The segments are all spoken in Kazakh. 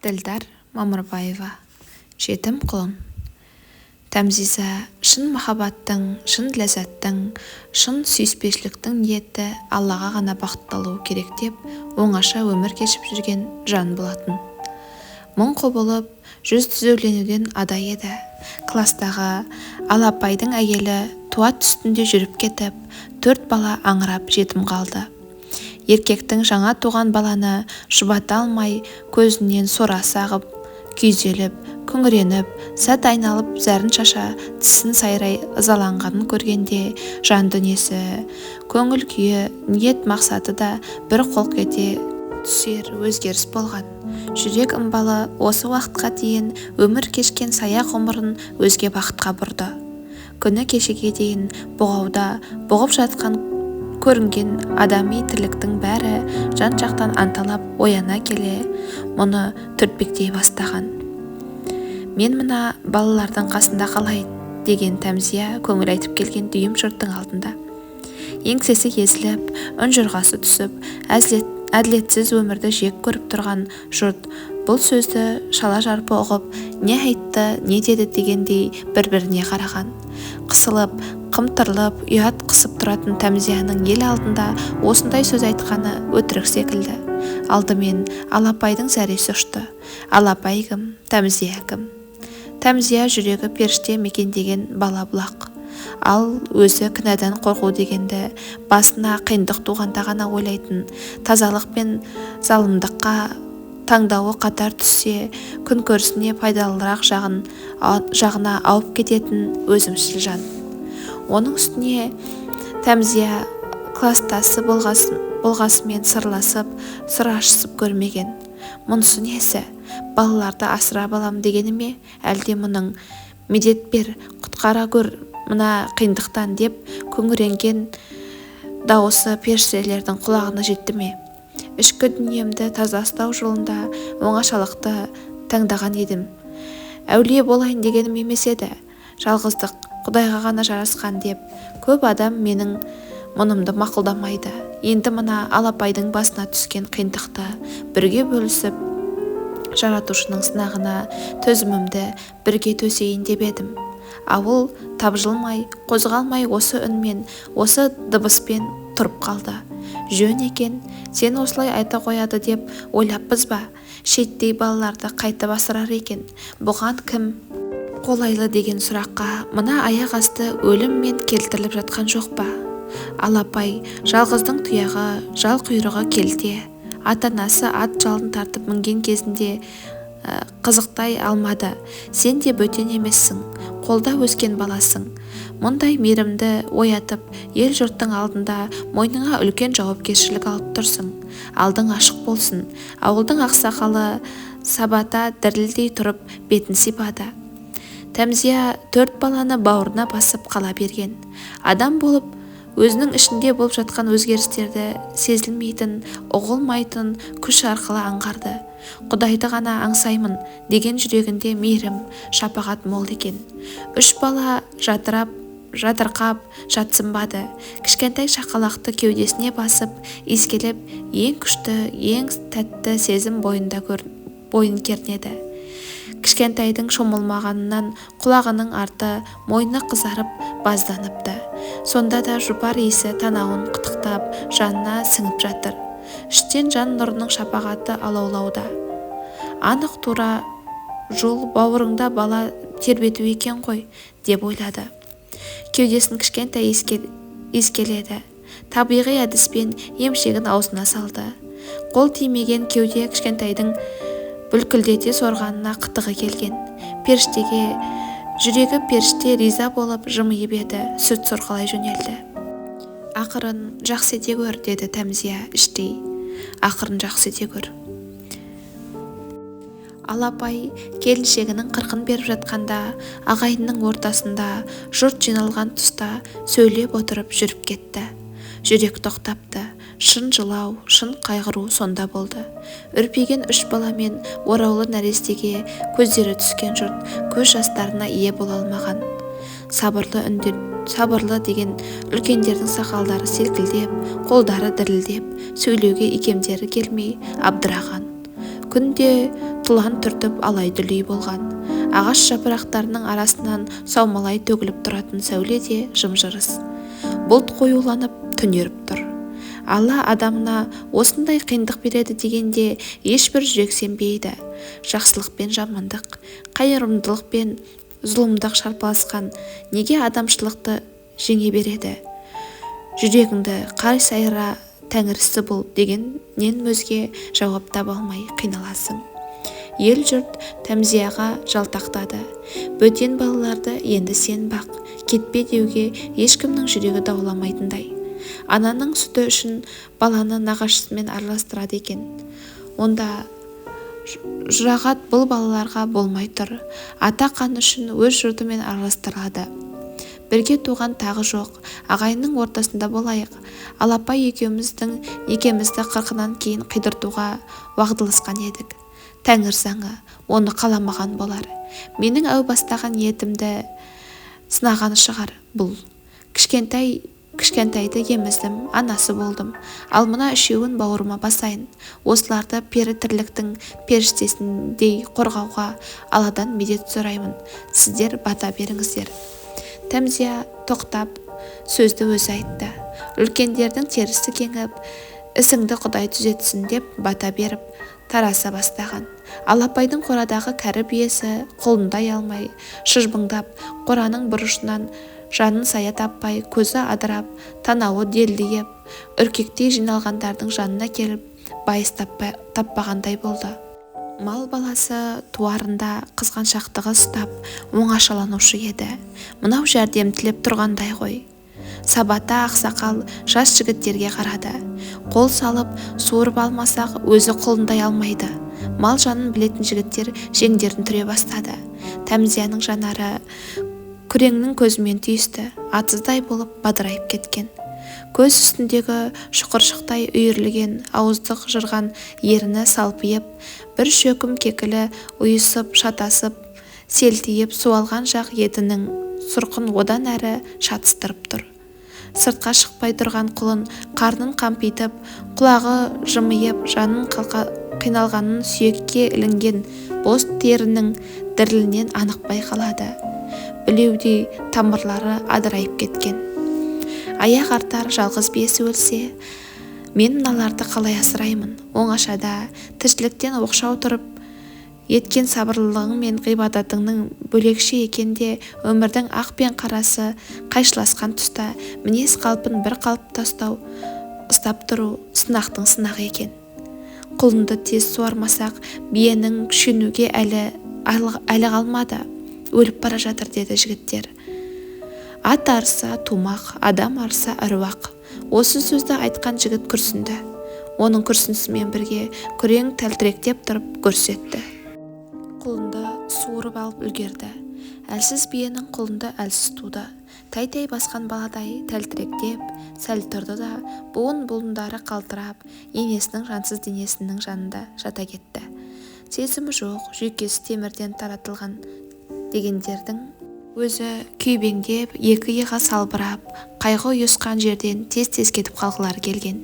Ділдар Мамырбаева. Жетім құлын. Тәмзиза шын махаббаттың, шын ләззаттың, шын сүйіспеншіліктің ниеті Аллаға ғана бағытталуы керек деп оңаша өмір кешіп жүрген жан болатын. Мың құбылып, жүз түзуленуден ада еді. Кластағы Алапайдың әйелі туат үстінде жүріп кетіп, төрт бала аңырап жетім қалды. Еркектің жаңа туған баланы жұбата алмай, көзінен сорасы ағып, күйзеліп, күңіреніп, сәт айналып зәрін шаша, тісін сайрай ызаланғанын көргенде жан дүниесі, көңіл күйі, ниет мақсаты да бір қолқ ете түсер өзгеріс болған. Жүрек ымбалы осы уақытқа дейін өмір кешкен саяқ ғұмырын өзге бағытқа бұрды. Күні кешеге дейін бұғауда бұғып жатқан көрінген адами тірліктің бәрі жан-жақтан анталап ояна келе мұны түртпектей бастаған. Мен мына балалардың қасында қалайын, деген Тәмзия көңіл айтып келген дүйім жұрттың алдында. Еңсесі езіліп, ұнжырғасы түсіп, әділетсіз өмірді жек көріп тұрған жұрт бұл сөзді шала-жарпы ұғып, не айтты, не деді дегендей бір-біріне қараған. Қысылып, қымтырылып, ұят қысып тұратын Тәмзияның ел алдында осындай сөз айтқаны өтірік секілді. Алдымен Алапайдың зәресі ұшты. Алапай кім, Тәмзия кім? Тәмзия жүрегі періште мекендеген бала бұлақ. Ал өзі кінәдан қорқу дегенді басына қиындық туғанда ғана ойлайтын, тазалық пен залымдыққа таңдауы қатар түссе, күнкөрісіне пайдалырақ жағына ауып кететін өзімшіл жан. Оның үстіне Тәмзия кластасы болғасымен сырласып, сыр ашысып көрмеген. Мұнысы несі? Балаларды асырап алам дегені ме, әлде мұның медет бер, құтқара көр мына қиындықтан деп күңіренген дауысы періштелердің құлағына жетті ме? Ішкі дүниемді таза ұстау жолында оңашалықты таңдаған едім. Әулие болайын дегенім емес еді. Жалғыздық Құдайға ғана жарасқан деп көп адам менің мұнымды мақұлдамайды. Енді мына Алапайдың басына түскен қиындықты бірге бөлісіп, жаратушының сынағына төзімімді бірге төзейін деп едім. Ауыл тапжылмай, қозғалмай осы үнмен, осы дыбыспен тұрып қалды. Жөн екен, сен осылай айта қояды деп ойлаппыз ба? Шеттей балаларды қайтып асырар екен. Бұған кім қолайлы деген сұраққа мына аяқ асты өліммен келтіріліп жатқан жоқ па? Алапай жалғыздың тұяғы, жал құйрығы келте. Ата-анасы ат жалын тартып мінген кезінде қызықтай алмады. Сен де бөтен емессің, қолда өскен баласың. Мұндай мейірімді оятып, ел жұрттың алдында мойныңа үлкен жауапкершілік алып тұрсың. Алдың ашық болсын. Ауылдың ақсақалы Сабата дірілдей тұрып бетін сипады. Тәмзия төрт баланы бауырына басып қала берген. Адам болып өзінің ішінде болып жатқан өзгерістерді сезілмейтін, ұғылмайтын күш арқылы аңғарды. Құдайды ғана аңсаймын деген жүрегінде мейірім, шапағат мол екен. Үш бала жатырап, жатырқап жатсынбады. Кішкентай шақалақты кеудесіне басып, иіскелеп, ең күшті, ең тәтті сезім бойында бойын кернеді. Кішкентайдың шомылмағанынан құлағының арты, мойны қызарып, базданыпты. Сонда да жұпар иісі танауын қытықтап, жанына сіңіп жатыр. Іштен жан нұрының шапағаты алаулауда. Анық тура жол бауырыңда бала тербету екен ғой, деп ойлады. Кеудесін кішкентай иіскеледі. Табиғи әдіспен емшегін аузына салды. Қол тимеген кеуде кішкентайдың бүлкілдете сорғанына қытығы келген. Періштеге жүрегі періште риза болып жымиып еді, сүт сорғалай жөнелді. Ақырын жақсы ете көр, деді Тәмзия іштей. Ақырын жақсы ете көр. Алапай келіншегінің қырқын беріп жатқанда, ағайынның ортасында, жұрт жиналған тұста сөйлеп отырып жүріп кетті. Жүрек тоқтапты. Шын жылау, шын қайғыру сонда болды. Үрпиген үш бала мен ораулы нәрестеге көздері түскен жұрт көз жастарына ие бола алмаған. Сабырлы үндер, сабырлы деген үлкендердің сақалдары селкілдеп, қолдары дірілдеп, сөйлеуге икемдері келмей абдыраған. Күнде Тұлан түртіп алай-дүлей болған. Ағаш жапырақтарының арасынан саумалай төгіліп тұратын сәуле де жым-жырыс. Бұлт қоюланып, түнеріп тұр. Алла адамына осындай қиындық береді дегенде ешбір жүрек сенбейді. Жақсылық пен жамандық, қайырымдылық пен зұлымдық шарпысқан неге адамшылықты жеңе береді? Жүрегіңді қай сайра тәңірісі бұл дегеннен өзге жауап таба алмай қиналасың. Ел-жұрт Тәмзияға жалтақтады. Бөтен балаларды енді сен бақ, кетпе деуге ешкімнің жүрегі дауаламайтындай. Ананың сүті үшін баланы нағашысымен араластырады екен. Онда жұрағат бұл балаларға болмай тұр. Ата қаны үшін өз жұртымен араластырады. Бірге туған тағы жоқ, ағайынның ортасында болайық. Алапай екеуміздің некемізді қырқынан кейін қидыртуға уағдаласқан едік. Тәңір заңы оны қаламаған болар. Менің әу бастағы ниетімді сынағаны шығар бұл. Кішкентай кішкентайды еміздім, анасы болдым. Ал мына үшеуін бауырыма басайын. Осыларды пері тірліктің періштесіндей қорғауға Алладан медет сұраймын. Сіздер бата беріңіздер. Тәмзия тоқтап, сөзді өзі айтты. Үлкендердің терісі кеңіп, ісіңді Құдай түзетсін деп бата беріп, тараса бастаған. Алапайдың қорадағы кәрі биесі құлындай алмай, шыжбыңдап, қораның бұрышынан жанын сая таппай, көзі адырап, танауы делдиіп, үркектей жиналғандардың жанына келіп, байыз таппағандай болды. Мал баласы туарында қызғаншақтығы ұстап, оңашаланушы еді. Мынау жәрдем тілеп тұрғандай ғой. Сабата ақсақал жас жігіттерге қарады. Қол салып, суырып алмасақ, өзі құлындай алмайды. Мал жанын білетін жігіттер жеңдерін түре бастады. Тәмзияның жанары Күреңнің көзімен түйісті. Атыздай болып бадырайып кеткен. Көз үстіндегі шұқыршықтай үйірілген ауыздық жырған еріні салпиып, бір шөкім кекілі ұйысып, шатасып, селтиіп, суалған жақ етінің сұрқын одан әрі шатыстырып тұр. Сыртқа шықпай тұрған құлын қарнын қампитып, құлағы жымиып, жанын қиналғанын сүйекке ілінген боз терінің дірілінен анық байқалады. Білеудей тамырлары адырайып кеткен. Аяқ артар жалғыз биесі өлсе, мен мыналарды қалай асыраймын? Оңашада, тіршіліктен оқшау тұрып, еткен сабырлылығың мен ғибадатыңның бөлекше екен де, өмірдің ақ пен қарасы қайшыласқан тұста мінез қалпын бір қалыпта ұстап тұру сынақтың сынағы екен. Құлынды тез суармасақ, биенің күшенуге әлі қалмады, өліп бара жатыр, деді жігіттер. Ат арыса тумақ, адам арыса әруақ. Осы сөзді айтқан жігіт күрсінді. Оның күрсінісімен бірге Күрең тәлтіректеп тұрып гүрс етті. Құлынды суырып алып үлгерді. Әлсіз биенің құлынды әлсіз туды. Тәй-тәй басқан баладай тәлтіректеп сәл тұрды да, буын-буындары қалтырап, енесінің жансыз денесінің жанында жата кетті. Сезімі жоқ, жүйкесі темірден таратылған дегендердің өзі күйбеңдеп, екі иығы салбырап, қайғы ұйысқан жерден тез-тез кетіп қалғылары келген.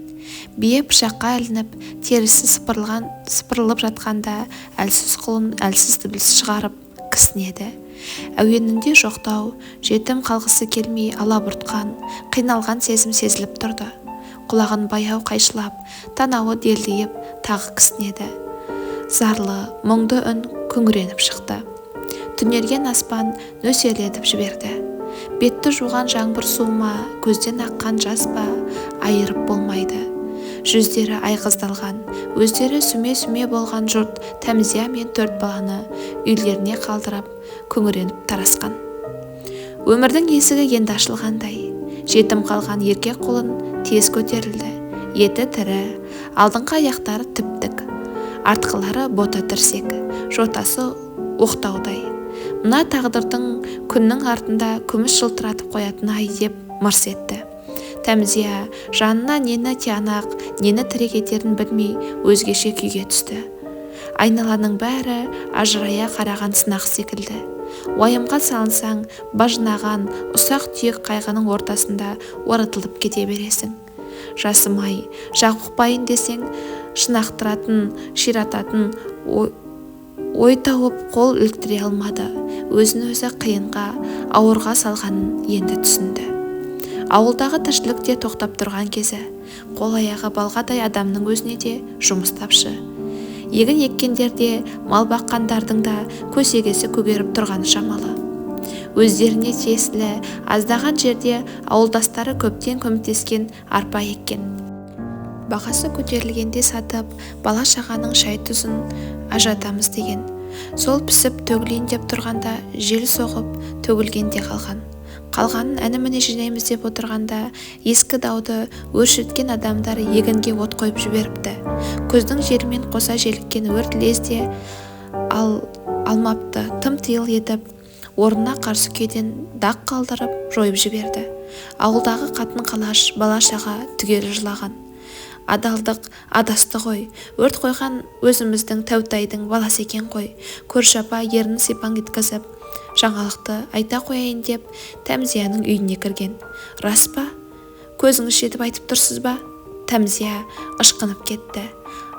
Бие пышаққа ілініп, терісі сыпырылып жатқанда әлсіз құлын әлсіз дыбыс шығарып кісінеді. Әуенінде жоқтау, жетім қалғысы келмей алабұртқан, қиналған сезім сезіліп тұрды. Құлағын баяу қайшылап, танауы делдиіп, тағы кісінеді. Зарлы, мұңды үн күңіреніп шықты. Түнерген аспан нөсерлетіп жіберді. Бетті жуған жаңбыр суы ма, көзден аққан жас па, айырып болмайды. Жүздері айғыздалған, өздері сүме-сүме болған жұрт Тәмзия мен төрт баланы үйлеріне қалдырып, күңіреніп тарасқан. Өмірдің есігі енді ашылғандай. Жетім қалған еркек құлын тез көтерілді. Еті тірі, алдыңғы аяқтары тіп-тік, артқылары бота тірсек, жотасы оқтаудай. Мына тағдырдың күннің артында күміс жылтыратып қоятыны-ай деп мырс етті. Тәмзия жанына нені тиянақ, нені тірек етерін білмей өзгеше күйге түсті. Айналаның бәрі ажырая қараған сынақ секілді. Уайымға салынсаң, бажынаған ұсақ-түйек қайғының ортасында оратылып кете бересің. Жасымай, жабықпайын десең, шынықтыратын, ширататын Ой тауып қол іліктіре алмады. Өзін-өзі қиынға, ауырға салғанын енді түсінді. Ауылдағы тіршілік те тоқтап тұрған кезі. Қол-аяғы балғадай адамның өзіне де жұмыс тапшы. Егін еккендер де, мал баққандардың да көсегесі көгеріп тұрғаны шамалы. Өздеріне тиесілі аздаған жерде ауылдастары көптен көмектескен арпа еккен. Бағасы көтерілгенде сатып, бала-шағаның шай-тұзын ажыратамыз деген. Сол пісіп төгілейін деп тұрғанда жел соғып, төгілген де қалған. Қалғанын әні-міне жинаймыз деп отырғанда ескі дауды өршіткен адамдар егінге от қойып жіберіпті. Күздің желімен қоса желіккен өрт лезде алмапты, тым-тиыл етіп, орнына қарсы күйеден дақ қалдырып, жойып жіберді. Ауылдағы қатын-қалаш, бала-шаға түгел жылаған. Адалдық адасты ғой, өрт қойған өзіміздің Тәутайдың баласы екен ғой. Көрші апа ернін сипаң еткізіп, жаңалықты айта қояйын деп Тәмзияның үйіне кірген. Рас па? Көзіңіз жетіп айтып тұрсыз ба? Тәмзия ышқынып кетті.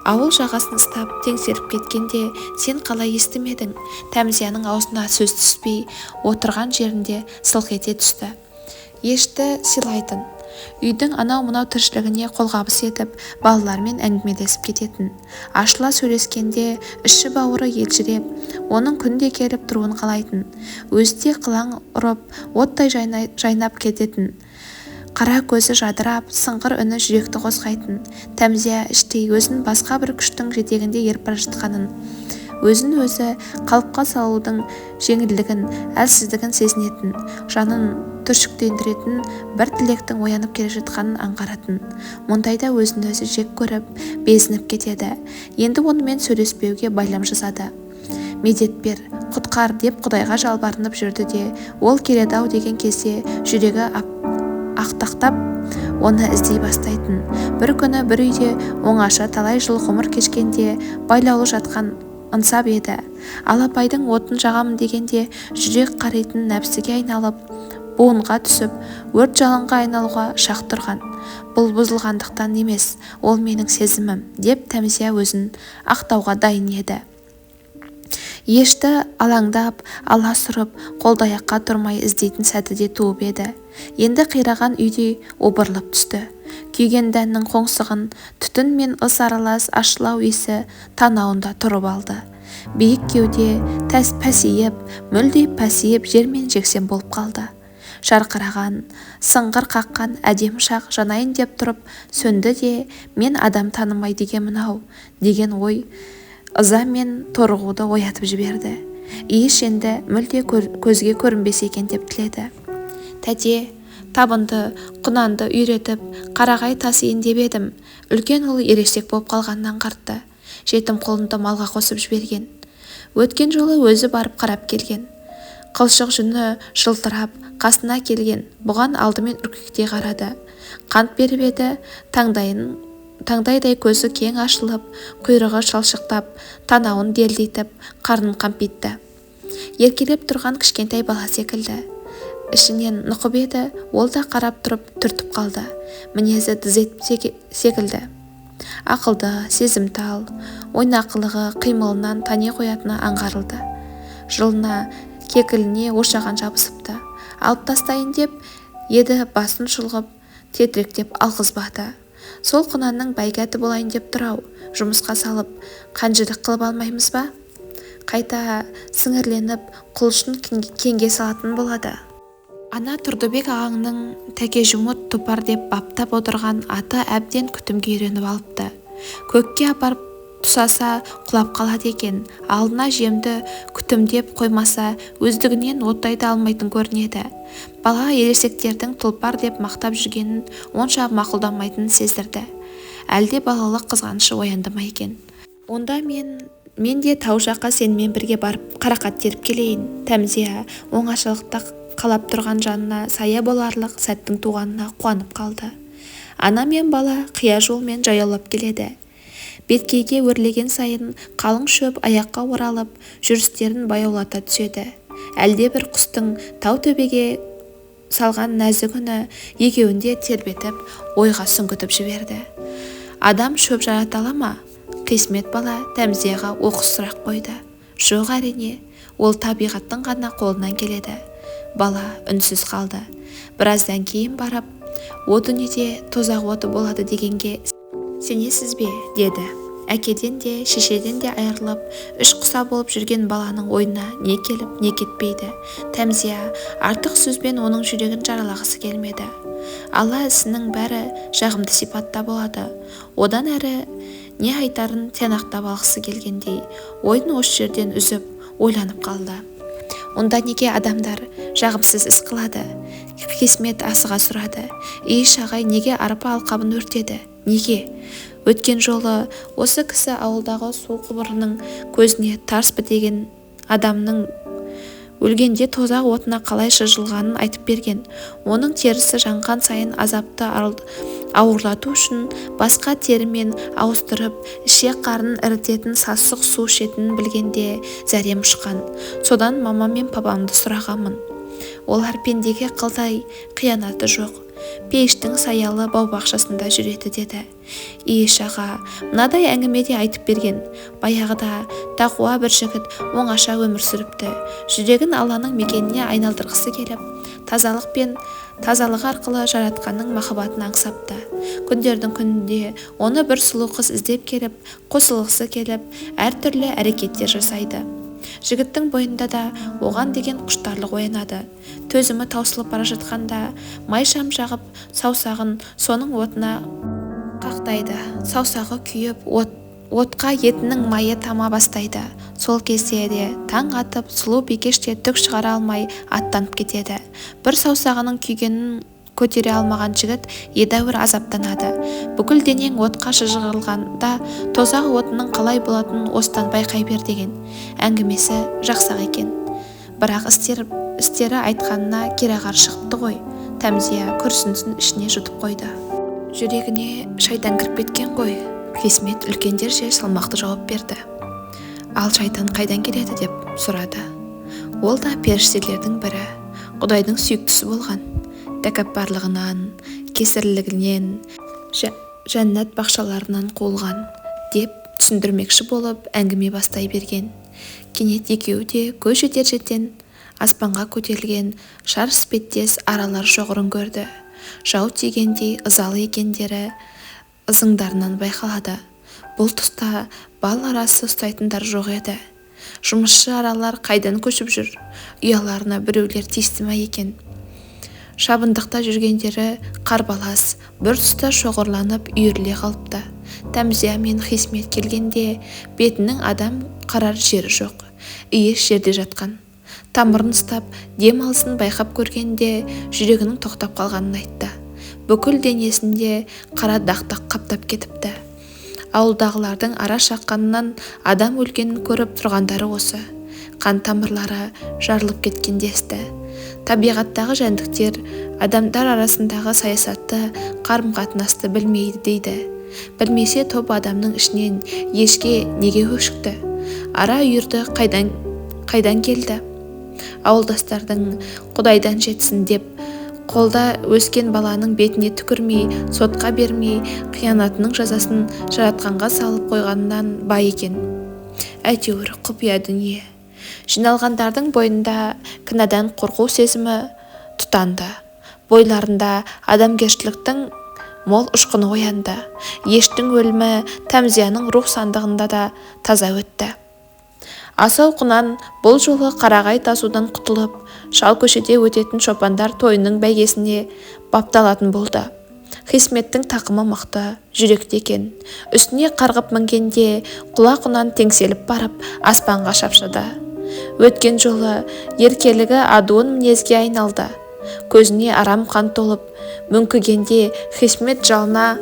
Ауыл жағасын ұстап, теңселіп кеткенде сен қалай естімедің? Тәмзияның аузына сөз түспей, отырған жерінде сылқ ете түсті. Ешті сыйлайтын. Үйдің анау-мынау тіршілігіне қолғабыс етіп, балалармен әңгімелесіп кететін. Ашыла сөйлескенде іші-бауыры елжіреп, оның күнде келіп тұруын қалайтын. Өзі де қылаң ұрып, оттай жайнап кететін. Қара көзі жадырап, сыңғыр үні жүректі қозғайтын. Тәмзия іштей өзін басқа бір күштің жетегінде еріп бара жатқанын, өзін өзі қалыпқа салудың жеңілдігін, әлсіздігін сезінетін, жанын түршіктендіретін бір тілектің оянып келе жатқанын аңғаратын. Мұндайда өзін өзі жек көріп, безініп кетеді. Енді онымен сөйлеспеуге байлам жасады. Медет бер, құтқар деп Құдайға жалбарынып жүрді де, ол келеді-ау деген кезде жүрегі ақтақтап, оны іздей бастайтын. Бір күні бір үйде оңаша талай жыл ғұмыр кешкенде байлаулы жатқан ынсап еді. Алапайдың отын жағамын дегенде жүрек қаритын нәпсіге айналып, буынға түсіп, өрт жалынға айналуға шақ тұрған. Бұл бұзылғандықтан емес, ол менің сезімім, деп Тәмзия өзін ақтауға дайын еді. Ешті алаңдап, аласұрып, қолды-аяққа тұрмай іздейтін сәті де туып еді. Енді қираған үйдей обырлып түсті. Күйген дәннің қоңсығын түтін мен ыс аралас ашылау иісі танауында тұрып алды. Биік кеуде пәсейіп, мүлде пәсейіп жермен жексен болып қалды. Жарқыраған, сыңғыр қаққан әдемі шақ жанайын деп тұрып сөнді де, мен адам танымайды екенмін-ау деген ой ыза мен торығуды оятып жіберді. Еш енді мүлде көзге көрінбесе екен деп тіледі. Тәте, табынды, құнанды үйретіп, қарағай тасиын деп едім. Үлкен ұлы ересек болып қалғанын аңғартты. Жетім құлынды малға қосып жіберген. Өткен жолы өзі барып қарап келген. Қылшық жүні жылтырап, қасына келген. Бұған алдымен үркектей қарады. Қант беріп еді, таңдайдай көзі кең ашылып, құйрығы шалшықтап, танауын делдитіп, қарнын қампитты. Еркелеп тұрған кішкентай бала секілді. Ішінен нұқып еді, ол да қарап тұрып түртіп қалды. Мінезі дізет секілді. Ақылды, сезімтал, ойнақылығы қимылынан тани қоятыны аңғарылды. Жылына кекіліне ошаған жабысыпты. Алып тастайын деп еді, басын шұлғып, тетіректеп алғызбады. Сол құнанның бәйгі аты болайын деп тұр-ау, жұмысқа салып, қанжылық қылып алмаймыз ба? Қайта сіңірленіп, құлшын кеңге салатын болады. Ана Тұрдыбек ағаңның тәкежұмыт тұпар деп баптап отырған аты әбден күтімге үйреніп алыпты. Көкке апарып тұсаса құлап қалады екен. Алдына жемді күтімдеп қоймаса өздігінен оттай да алмайтын көрінеді. Бала ересектердің тұлпар деп мақтап жүргенін онша мақұлдамайтынын сездірді. Әлде балалық қызғанышы оянды ма екен? Онда мен де тау жаққа сенімен бірге барып қарақат теріп келейін. Тәмзия оңашалықта қалап тұрған жанына сая боларлық сәттің туғанына қуанып қалды. Ана мен бала қия жолмен жаяулап келеді. Беткейге өрлеген сайын қалың шөп аяққа оралып, жүрістерін баяулата түседі. Әлде бір құстың тау төбеге салған нәзік үні екеуін де тербетіп, ойға сүңгітіп жіберді. Адам шөп жарата ала ма? Қисмет бала Тәмзияға оқыс сұрақ қойды. Жоқ, әрине, ол табиғаттың ғана қолынан келеді. Бала үнсіз қалды. Біраздан кейін барып, о дүниеде тозақ оты болады дегенге сенесіз бе, деді. Әкеден де, шешеден де айырылып, іш құса болып жүрген баланың ойына не келіп, не кетпейді. Тәмзия артық сөзбен оның жүрегін жаралағысы келмеді. Алла ісінің бәрі жағымды сипатта болады. Одан әрі не айтарын тиянақтап алғысы келгендей, ойын осы жерден үзіп, ойланып қалды. Онда неге адамдар жағымсыз іс қылады? Хисмет асыға сұрады. Иіш ағай неге арпа алқабын өртеді? Неге? Өткен жолы осы кісі ауылдағы су құбырының көзіне тарс бітеген адамның өлгенде тозақ отына қалай шыжылғанын айтып берген. Оның терісі жанған сайын азапты ауырлату үшін басқа терімен ауыстырып, ішек-қарнын ірітетін сасық су ішетінін білгенде зәрем ұшқан. Содан мамам мен папамды сұрағанмын. Олар пендеге қылдай қиянаты жоқ, пейіштің саялы бау-бақшасында жүреді деді. Иіш аға мынадай әңгіме де айтып берген. Баяғыда тақуа бір жігіт оңаша өмір сүріпті. Жүрегін Алланың мекеніне айналдырғысы келіп, тазалық пен тазалығы арқылы жаратқанның махаббатын аңсапты. Күндердің күнінде оны бір сұлу қыз іздеп келіп, қосылғысы келіп, әртүрлі әрекеттер жасайды. Жігіттің бойында да оған деген құштарлық оянады. Төзімі таусылып бара жатқанда май шам жағып, саусағын соның отына қақтайды. Саусағы күйіп, отқа етінің майы тама бастайды. Сол кезде де таң атып, сұлу бикеш те түк шығара алмай аттанып кетеді. Бір саусағының күйгенін көтере алмаған жігіт едәуір азаптанады. Бүкіл денең отқа шыжғырылғанда тозақ отының қалай болатынын осыдан байқай бер деген. Әңгімесі жақсы-ақ екен. Бірақ істері айтқанына кереғар шығыпты ғой. Тәмзия күрсінісін ішіне жұтып қойды. Жүрегіне шайтан кіріп кеткен ғой. Хисмет үлкендерше салмақты жауап берді. Ал шайтан қайдан келеді деп сұрады. Ол да періштелердің бірі, Құдайдың сүйіктісі болған. Тәкаппарлығынан, кесірлігінен, жәннат бақшаларынан қуылған деп түсіндірмекші болып әңгіме бастай берген. Кенет екеуі де көз жетер жерден аспанға көтерілген шар іспеттес аралар шоғырын көрді. Жау тигендей ызалы екендері ызыңдарынан байқалады. Бұл тұста бал арасы ұстайтындар жоқ еді. Жұмысшы аралар қайдан көшіп жүр? Ұяларына біреулер тиісті ме екен? Шабындықта жүргендері қарбалас, бір тұста шоғырланып үйіріле қалыпты. Тәмзия мен Хисмет келгенде бетінің адам қарар жері жоқ. Иіс жерде жатқан. Тамырын ұстап, дем алысын байқап көргенде жүрегінің тоқтап қалғанын айтты. Бүкіл денесінде қара дақ-дақ қаптап кетіпті. Ауылдағылардың ара шаққанынан адам өлгенін көріп тұрғандары осы. Қан тамырлары жарылып кеткен десті. Табиғаттағы жәндіктер адамдар арасындағы саясатты, қарым-қатынасты білмейді дейді. Білмесе топ адамның ішінен ешке неге өшікті? Ара үйірді қайдан келді? Ауылдастардың Құдайдан жетсін деп қолда өскен баланың бетіне түкірмей, сотқа бермей, қиянатының жазасын жаратқанға салып қойғанынан бай екен. Әйтеуір құпия дүние. Жиналғандардың бойында кінәдан қорқу сезімі тұтанды. Бойларында адамгершіліктің мол ұшқыны оянды. Ештің өлімі Тәмзияның рух сандығында да таза өтті. Асау құнан бұл жолы қарағай тасудан құтылып, шал көшеде өтетін шопандар тойының бәйгесіне бапталатын болды. Хисметтің тақымы мықты, жүректі екен. Үстіне қарғып мінгенде құла құнан теңселіп барып, аспанға шапшыды. Өткен жолы еркелігі адуын мінезге айналды. Көзіне арам қан толып, мүңкігенде Хисмет жалына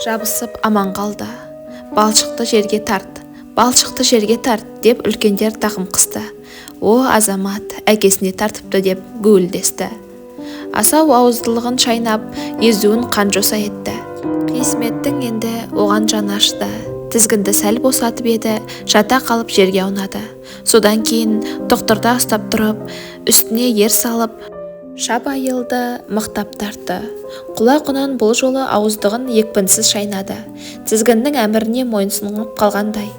жабысып аман қалды. Балшықты жерге тарт, балшықты жерге тарт деп үлкендер тақым қысты. О, азамат, әкесіне тартыпты деп гуілдесті. Асау ауыздылығын шайнап, езуін қан жоса етті. Хисметтің енді оған жаны ашыды. Тізгінді сәл босатып еді, жата қалып жерге аунады. Содан кейін тоқтырда ұстап тұрып, үстіне ер салып, шап айылды мықтап тартты. Құла құнан бұл жолы ауыздығын екпінсіз шайнады. Тізгіннің әміріне мойынсұнып қалғандай.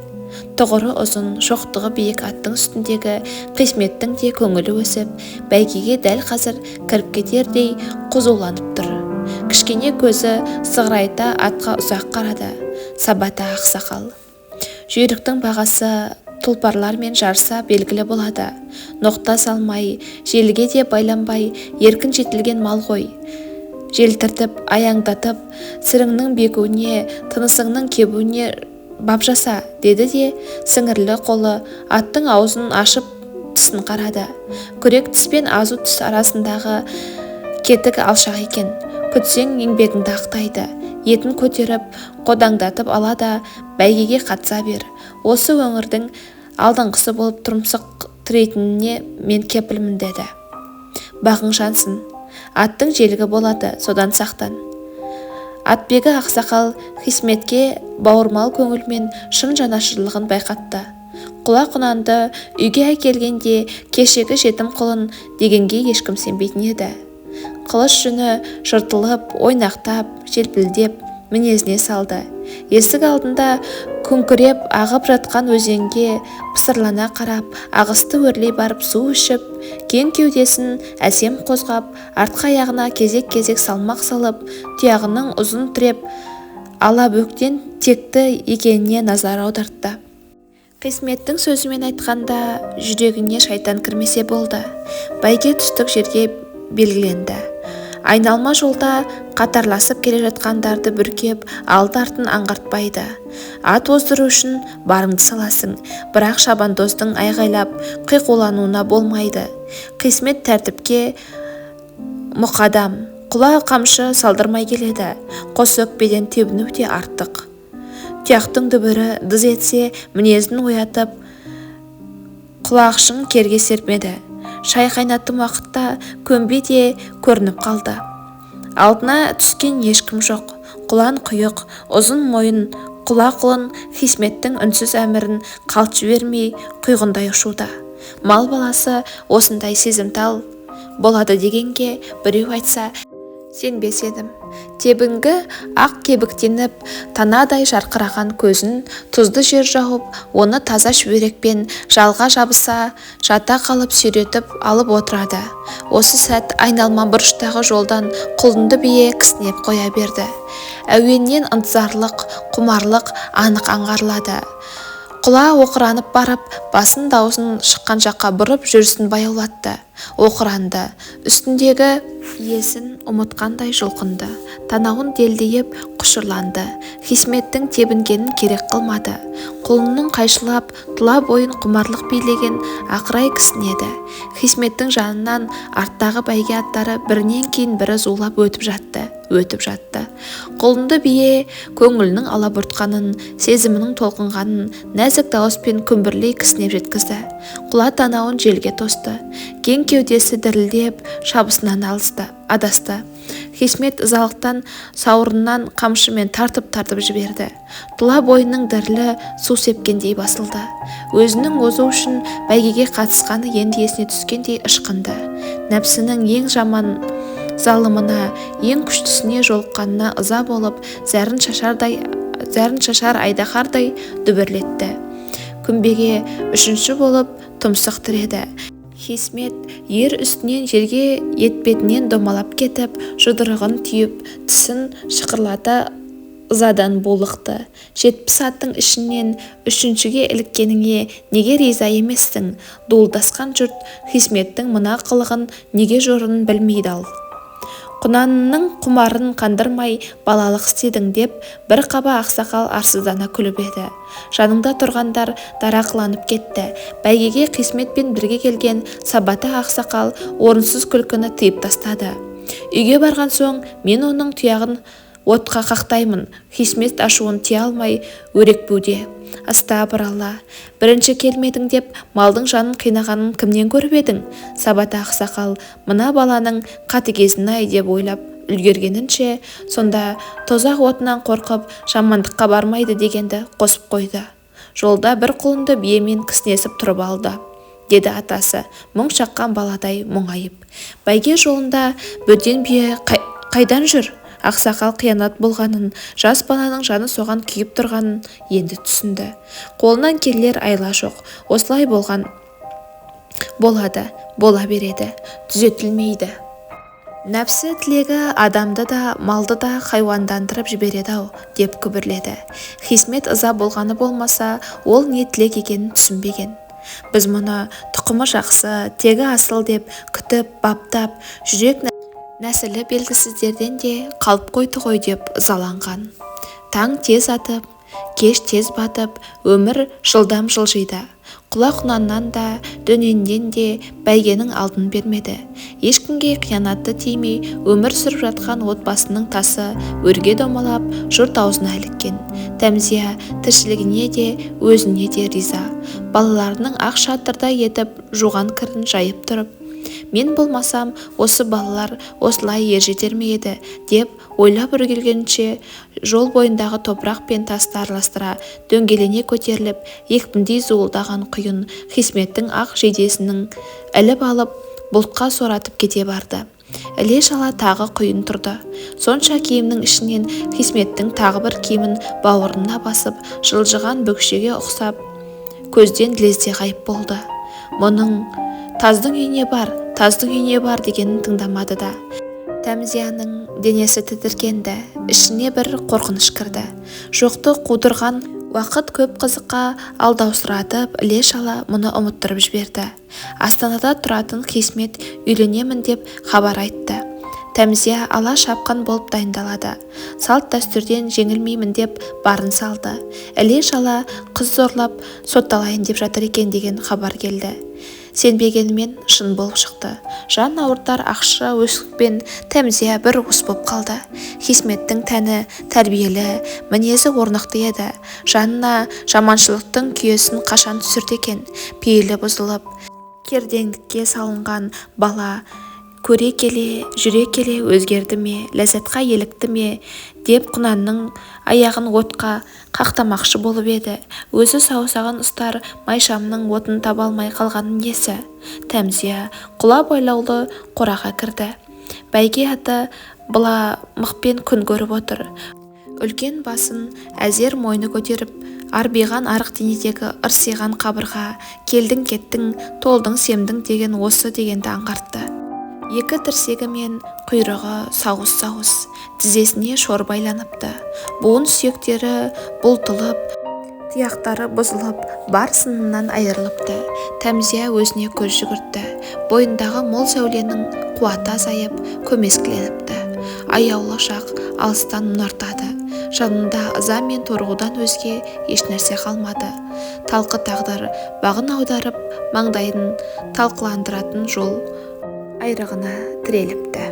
Тұғыры ұзын, шоқтығы биік аттың үстіндегі Қисметтің де көңілі өсіп, бәйгеге дәл қазір кіріп кетердей қызуланып тұр. Кішкене көзі сығырайта атқа ұзақ қарады. Сабата ақсақал: «Жүйріктің бағасы тұлпарлармен жарыса белгілі болады. Ноқта салмай, желіге де байланбай, еркін жетілген мал ғой. Желтіртіп, аяңдатып, сіріңнің бекуіне, тынысыңның кебуіне бап жаса», – деді де сіңірлі қолы аттың аузын ашып тісін қарады. Күрек тіс пен азу тіс арасындағы кетік алшақ екен. Күтсең, еңбегіңді ақтайды. Етін көтеріп, қодаңдатып ала да, бәйгеге қатыса бер. Осы өңірдің алдыңғысы болып тұмсық тірейтініне мен кепілмін», – деді. «Бағың жансын. Аттың желігі болады, содан сақтан». Атбегі ақсақал Хисметке бауырмал көңілмен шын жанашырлығын байқатты. Құла құнанды үйге әкелгенде кешегі жетім құлын дегенге ешкім сенбейтін еді. Қылыш жүні жыртылып, ойнақтап, желпілдеп мінезіне салды. Есік алдында күңкіреп ағып жатқан өзенге пысырлана қарап, ағысты өрлей барып су ішіп, кең кеудесін әсем қозғап, артқы аяғына кезек-кезек салмақ салып, тұяғының ұзын тіреп, алабөктен текті екеніне назар аудартты. Қисметтің сөзімен айтқанда, жүрегіне шайтан кірмесе болды. Бәйге түстік жерге белгіленді. Айналма жолда қатарласып келе жатқандарды бүркеп, алды-артын аңғартпайды. Ат оздыру үшін барыңды саласың, бірақ шабандоздың айғайлап, қиқулануына болмайды. Қисмет тәртіпке мұқадам, құла қамшы салдырмай келеді. Қос өкпеден тебіну де артық. Тұяқтың дүбірі дыз етсе, мінезін оятып, құлақшын керге сермеді. Шай қайнаттым уақытта көмбе де көрініп қалды. Алдына түскен ешкім жоқ. Құлан құйық, ұзын мойын құла құлын Хисметтің үнсіз әмірін қалт жібермей құйғындай ұшуда. Мал баласы осындай сезімтал болады дегенге біреу айтса, сенбес едім. Тебінгі ақ кебіктеніп, танадай жарқыраған көзін тұзды жер жауып, оны таза шүберекпен жалға жабыса жата қалып сүйретіп алып отырады. Осы сәт айналма бұрыштағы жолдан құлынды бие кісінеп қоя берді. Әуеннен ынтызарлық, құмарлық анық аңғарылады. Құла оқыранып барып, басын даусын шыққан жаққа бұрып, жүрісін баяулатты. Оқыранды. Үстіндегі иесін ұмытқандай жұлқынды. Танауын делдейіп құшырланды. Хисметтің тебінгенін керек қылмады. Құлынның қайшылап, тұла бойын құмарлық билеген ақырай кісінеді. Хисметтің жанынан арттағы бәйге аттары бірінен кейін бірі зулап өтіп жатты, өтіп жатты. Құлынды бие көңілінің алабұртқанын, сезімінің толқынғанын нәзік дауыспен күмбірлей кісінеп жеткізді. Құла танауын желге тосты. Кең кеудесі дірілдеп, шабысынан алысты, адасты. Хисмет ызалықтан сауырынан қамшымен тартып-тартып жіберді. Тұла бойының дірілі су сепкендей басылды. Өзінің озу үшін бәйгеге қатысқаны енді есіне түскендей ышқынды. Нәпсінің ең жаман залымына, ең күштісіне жолыққанына ыза болып, зәрін шашар айдаһардай дүбірлетті. Күмбеге үшінші болып тұмсық тіреді. Хисмет ер үстінен жерге етпетінен домалап кетіп, жұдырығын түйіп, тісін шықырлата ызадан булықты. 70 аттың ішінен үшіншіге іліккеніңе неге риза емессің? Дуылдасқан жұрт Хисметтің мына қылығын неге жорынын білмей дал. Құнанының құмарын қандырмай балалық істедің, деп бір қаба ақсақал арсыздана күліп еді. Жанында тұрғандар дарақыланып кетті. Бәйгеге Қисметпен бірге келген Сабата ақсақал орынсыз күлкіні тыйып тастады. «Үйге барған соң мен оның тұяғын отқа қақтаймын». Хисмет ашуын тия алмай өрекпуде. «Астапыралла, бірінші келмедің деп малдың жанын қинағанын кімнен көріп едің?» Сабата ақсақал мына баланың қатыгезін-ай деп ойлап үлгергенінше, сонда тозақ отынан қорқып жамандыққа бармайды дегенді қосып қойды. «Жолда бір құлынды биемен кісінесіп тұрып алды», – деді атасы мұң шаққан баладай мұңайып. «Бәйге жолында бөтен бие қайдан жүр? Ақсақал қиянат болғанын, жас баланың жаны соған күйіп тұрғанын енді түсінді. Қолынан келер айла жоқ. Осылай болған болады, бола береді. Түзетілмейді. Нәпсі тілегі адамды да, малды да хайуандандырып жібереді-ау, деп күбірледі. Хисмет ыза болғаны болмаса, ол не тілек екенін түсінбеген. Біз мұны тұқымы жақсы, тегі асыл деп күтіп, баптап, жүрек нәсілі белгісіздерден де қалып қойды ғой деп ызаланған. Таң тез атып, кеш тез батып, өмір жылдам жылжиды. Құла-құнаннан да, дөненнен де бәйгенің алдын бермеді. Ешкімге қиянаты тимей өмір сүріп жатқан отбасының тасы өрге домалап, жұрт аузына іліккен. Тәмзия тіршілігіне де, өзіне де риза. Балаларының ақ шатырдай етіп жуған кірін жайып тұрып, мен болмасам, осы балалар осылай ержетер ме еді, деп ойлап үргелгенше жол бойындағы топырақ пен тасты араластыра дөңгелене көтеріліп, екпіндей зуылдаған құйын Хисметтің ақ жейдесінің іліп алып, бұлтқа соратып кете барды. Іле-шала тағы құйын тұрды. Сонша киімнің ішінен Хисметтің тағы бір киімін бауырына басып, жылжыған бөкшеге ұқсап, көзден лезде ғайып болды. Мұның таздың үйіне бар, таздың үйіне бар дегенін тыңдамады да. Тәмзияның денесі тітіркенді, ішіне бір қорқыныш кірді. Жоқты қудырған уақыт көп қызыққа алдаусыратып, іле-шала мұны ұмыттырып жіберді. Астанада тұратын Хисмет үйленемін деп хабар айтты. Тәмзия ала шапқан болып дайындалады. Салт-дәстүрден жеңілмеймін деп барын салды. Іле-шала қыз зорлап сотталайын деп жатыр екен деген хабар келді. Сенбегенімен шын болып шықты. Жан ауыртар ақша өсікпен Тәмзия бір уыс боп қалды. Хисметтің тәні тәрбиелі, мінезі орнықты еді. Жанына жаманшылықтың күйесін қашан түсірді екен? Пейілі бұзылып, кердеңдікке салынған бала көре келе, жүре келе өзгерді ме, ләззатқа елікті ме деп құнанның аяғын отқа қақтамақшы болып еді. Өзі саусағын ұстар майшамның отын таба алмай қалғаны несі? Тәмзия құла байлаулы қораға кірді. Бәйге аты быламықпен күн көріп отыр. Үлкен басын әзер мойны көтеріп, арбиған арық денедегі ырсиған қабырға, келдің-кеттің, толдың-семдің деген осы дегенді аңғартты. Екі тірсегі мен құйрығы сауыс-сауыс, тізесіне шор байланыпты. Буын сүйектері бұлтылып, тұяқтары бұзылып, бар сынынан айырылыпты. Тәмзия өзіне көз жүгіртті. Бойындағы мол сәуленің қуаты азайып, көмескіленіпті. Аяулы шақ алыстан мұнартады. Жанында ыза мен торығудан өзге ешнәрсе қалмады. Талқы тағдыр бағын аударып, маңдайын талқыландыратын жол айрығына тіреліпті.